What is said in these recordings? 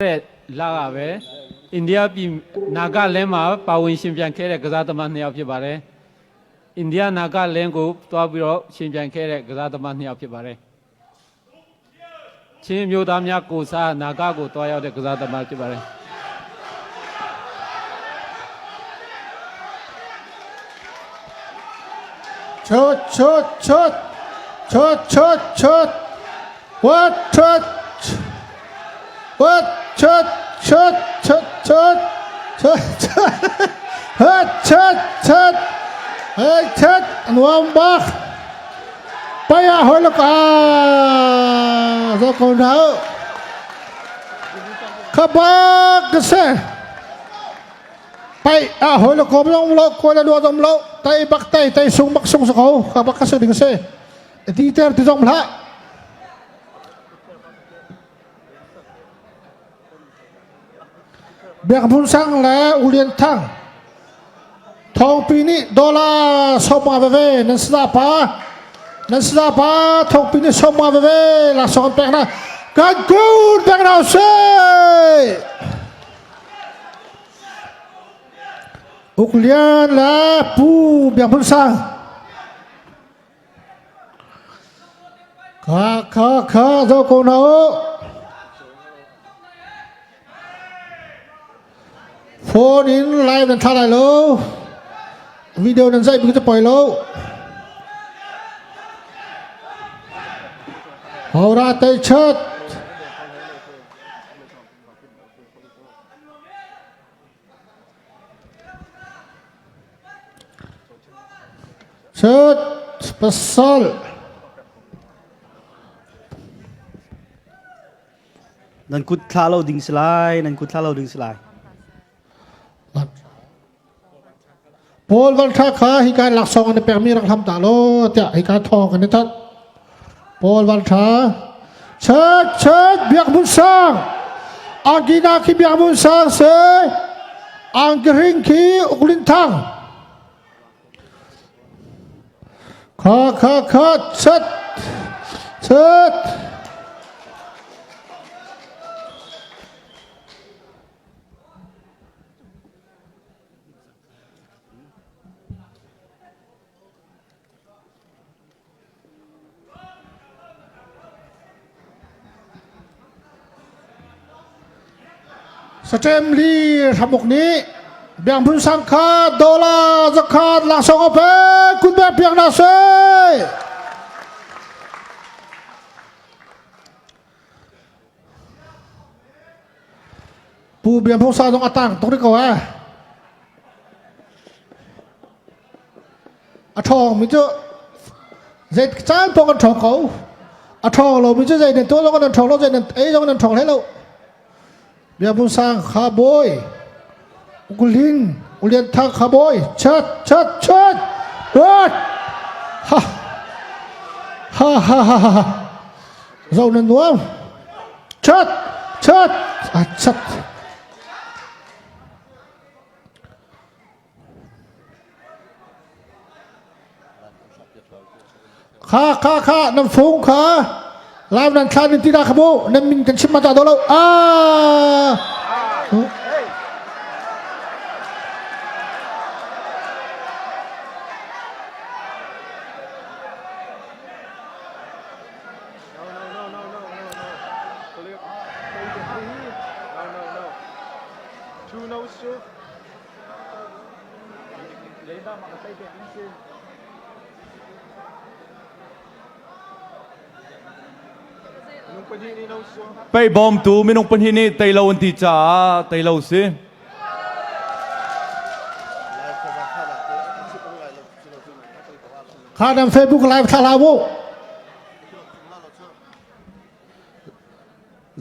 တဲ့လကပဲအိန္ဒိယပြည်နာဂလန်းမှာပါဝင်ရှင်ပြိုင်ခဲ့တဲ့ကစားသမားနှစ်ယောက်ဖြစ်ပါတယ်အိန္ဒိယနာဂလန်းကိုတွားပြီးတော့ရှင်ပြိုင်ခဲ့တဲ့ကစားသမားနှစ်ယောက်ဖြစ်ပါတယ်ချင်းမျိုးသားများကိုစားနာဂကိုတွားရောက်တဲ့ကစားသမားဖြစ်ပါတယ် ချောချောချောချောချောချောဝတ်ချောဝတ်ချောချောချောချောချောချောဟတ်ချောချောဟဲ့ချောနဝမ်ဘာပယာဟလကာဇောကောင်နာခဘာကဆေ ไปอ่ะหอยละกอมลงโลกคนละดัวตมโลไตบักไตไตสุงบักสุงสกเขาขับบักกระดิ่งเสตีเตอร์ที่จงพระเบียกพุนสังและอุเลียนทังทองปีนี้ดอลลาร์สมมาเวนันสตาปานันสตาปาทองปีนี้สมมาเวลาสองแปลงนะกันกูดแบงเราเซ อุกเลียนและผู้เบียงพุนสังข้าข้าข้าเจ้าโกนเอาโฟนอินไลฟ์นั่นท่าไรโลวิดีโอนั้นใส่บิกจะปล่อยโลเฮาราเตเชิดเชิดประสล Nan kut thla lo ding si lai, nan kut thla lo ding si lai. Paul van tha kha hi kai lak song an pek mi rak tham ta lo tia hi kai thong an that Paul van tha chet chet biak mun sang angina khi biak mun sang se angring khi uklin thang kha kha kha chet chet สเตมลีทำกนี้เบียงพุนสังคาดอลาร์จะขาดหลังสองเอาไปคุณแบบเพียงนาเซปูเบียงพงศาต้องอาตังตรงนี้ก่อนอ่ะอะทองมิเจเจ็ดจานปองกันทองเขาอะทองเรามิเจใจเนี่ยตัวเราก็นันทองเราใจเนี่ยเอ้ยเราก็นันทองให้เรา เบียบุญสร้างคาโบยอุลินอุเลียนทางคาโบยเชิดเชิดเชิดเชิดฮ่าฮ่าฮ่าฮ่าฮ่าเราหนึ่งวมเชิดเชิดอ่ะเชิดข้าข้าข้าน้ำฟงข้าลาวนันชานินติดาขโมน้ำมินกันชิมมาตาดอลอ่า No, no, no, no, no, no, no. Clear. No, no, no. Two no's, sir. Pei bawm tu minung pahnih nih tei lo an ti caah tei lo si. ข้านำเฟซบุ๊กไลฟ์ทาลาโว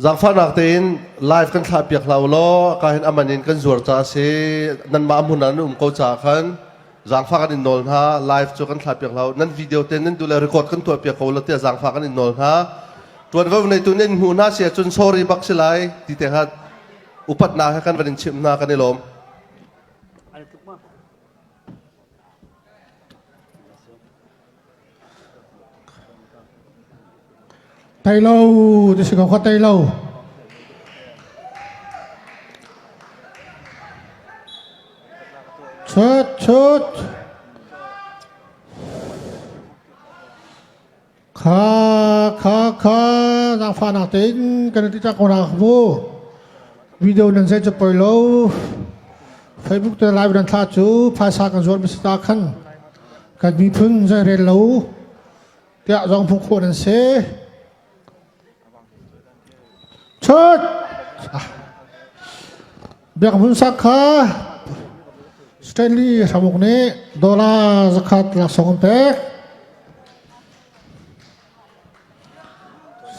Zaangfahnak tein live kan thlah piak hlah u law ka hin aman in kan zuar ca a si nanmah hmun ah nan um ko caah khan zaangfah kan in nawl hna live cu kan thlah piak hlah u nan video te nan duh le record kan tuah piak ko la tiah zaangfah kan in nawl hna tuanvo neitu nan hmuh hna si ahcun sorry bak si lai ti te kha upatnak he kan van in chimh hna kan i lawm. ไตโลที่สิเขาไตโล Chut chut. Kha kha kha zaangfahnak tein kan ti cang ko na mu. Video nan zei cu poi lo. Facebook te live nan thla cu phaisa kan zuar mi si ta khan kan miphun zei rel lo tiah zong phung khawh nan si. Church Biak Hmun Sak kha Stanley Hramuk nih dollar zakhat laksawng an pek.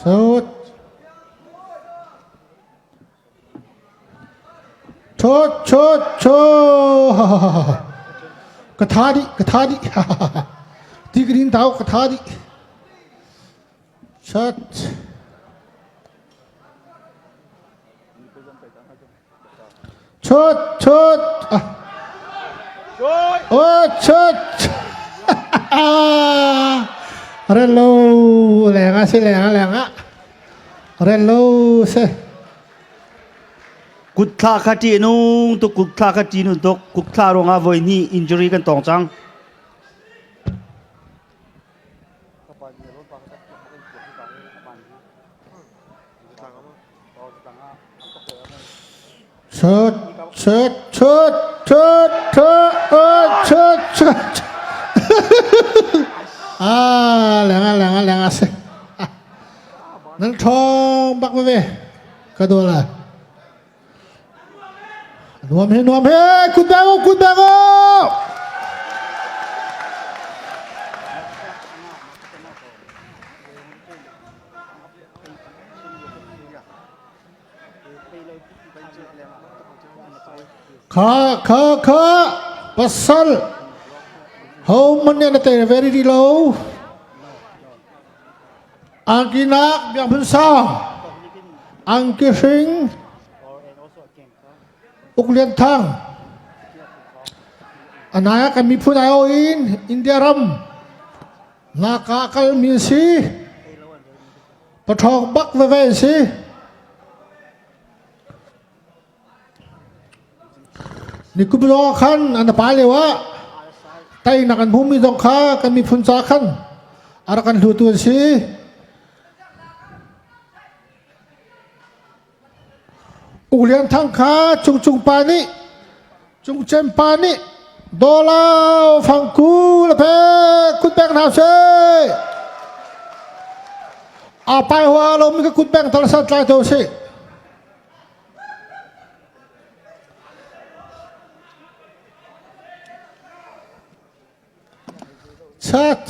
So Chot chot cho ka tha dih ka tha dih ti green tau ka tha dih Chat. Chut chut. Oh chut. Relo leng ah si leng ah leng ah. Relo si. Kut thla kha ṭih nung tuk kut thla kha ṭih nung tuk kut thla ruangah voi hnih injury kan tong cang. Chut chut chut chut chut chut chut. Ah, leng ah leng ah leng ah si. Nan ṭhawng bak ve ka dua lai. Nuam he nuam he kut beng u kut beng u. Kha kha kha pasal ho man ne na te very di lo. Angki nak biak phun sang angki hring Uk Lian Thang anaya kan miphun ai in India ram naka kal mi si pathawk bak veve si Nikum zong khan an pa lio ah teinak an hmumi zong kha kan miphun ca khan a rak kan hlutu an si. U Lian Thang kha Cungcung pa nih Cungcem pa nih Dawlau fangku le pe kut beng hna seh. A pai hua lomi ka kut beng tal sat lai to si. Chat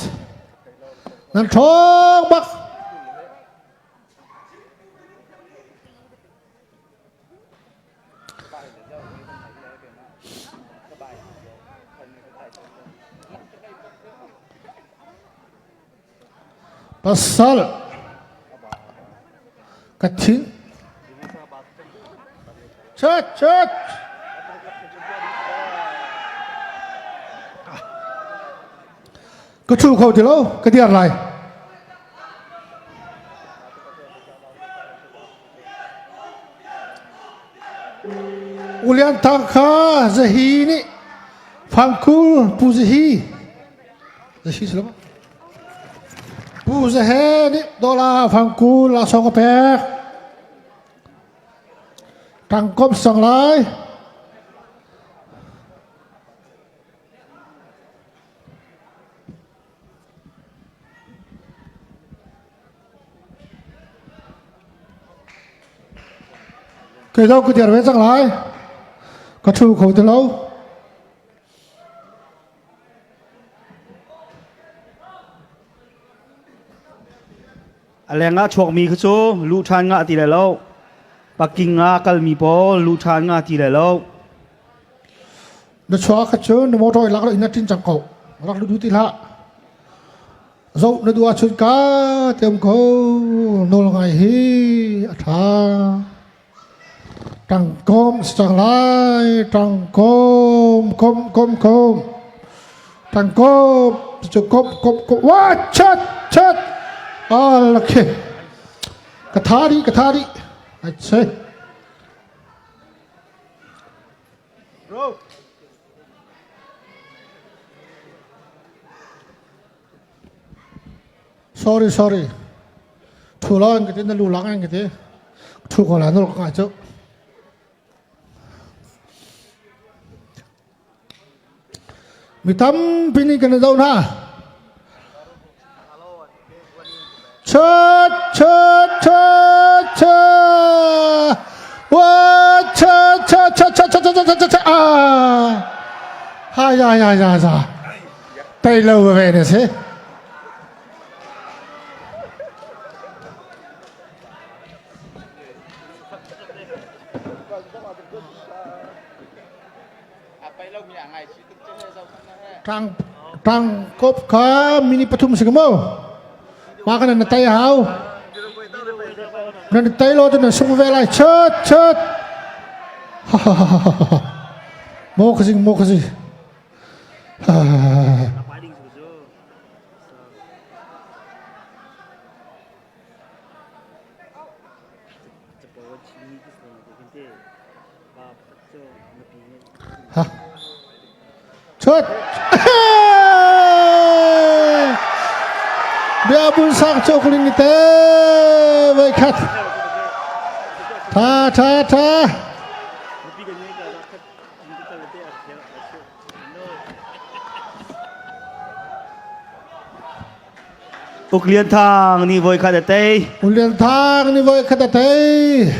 nan ṭhawng bak. Pasal ka thin chat chat ka ṭhu kho ti lo ka diar lai Ulian Thang kha Zahi nih Fangkul Pu Zahi Zahi si lo Pu Zahe nih dollar fangkul laksawng a pek. Tangkom sang lai. Kei zong ka dir ve cang lai. Ka ṭhu kho ti lo. A leng ah chuakmi kha cu luh ṭhan ngah ti lai lo. Paking ah kalmi pawl luh ṭhan ngah ti lai lo. Na chuak kha cu na motor i lak lo in na ṭin cang ko. Rak lut ti hlah. Zoh na duh ahcun ka te um ko. Nawl ngai hi a ṭha. Tangkom si cang lai tangkom kom kom kom tangkom cu kom kom kom wa chat chat al khi ka tha dih ka tha dih ai che Bro. Sorry sorry. Thu lo an ka ti na lu lang an ka ti. Thu ko la nul ka ngai cu. Mi tampi nih kan i zoh hna. Chut chut chut chut. Wa chut chut chut chut chut chut chut chut ah. Ha ya ya ya ya. Tei lo ve ne si. Tang tang kop kha mini pathum si mo. Ma kan na tai hau. Na tai lo tu na sung ve lai chut chut. Mo khasing mo khasing. Ha. Chut. Bia bun sak chok ling te vai khat. Tha tha tha. Uk Lian Thang nih voi khat a tei. Uk Lian Thang nih voi khat a tei.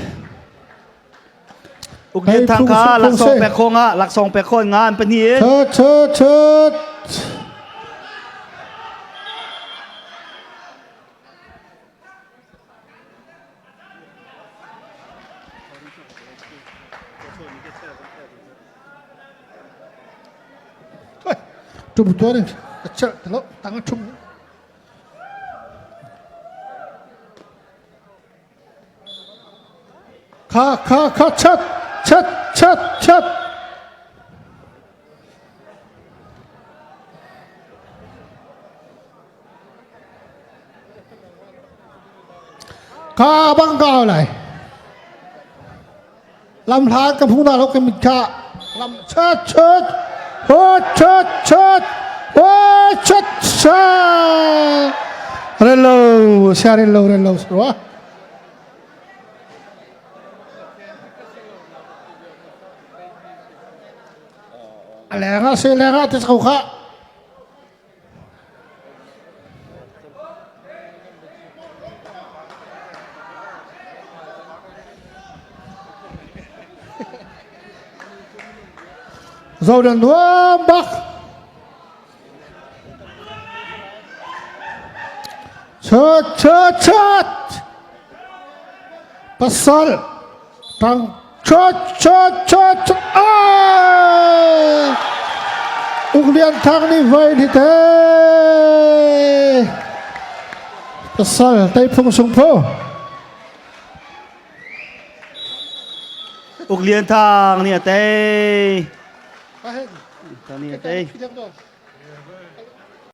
Uk Lian Thang kha laksawng pek kho nga laksawng pek kho nga an pahnih in. Chut chut chut. Tum tuan in ka chelh ti lo tang a ṭhum. Kha kha kha chat chat chat chat. Ka bang ka lai. Lam hlan ka phu na lo ka mit kha lam chat chat ho chat chat ho chat chat relo sia relo relo wa lenga se lenga te chau kha Zodan nuam bak. Chat chat chat. Pasal tang chat chat chat chat. Ah! Uk Lian Thang nih voi ni te. Pasal tei phung sung phu. Uk Lian Thang nih a tei. Thang nih a tei.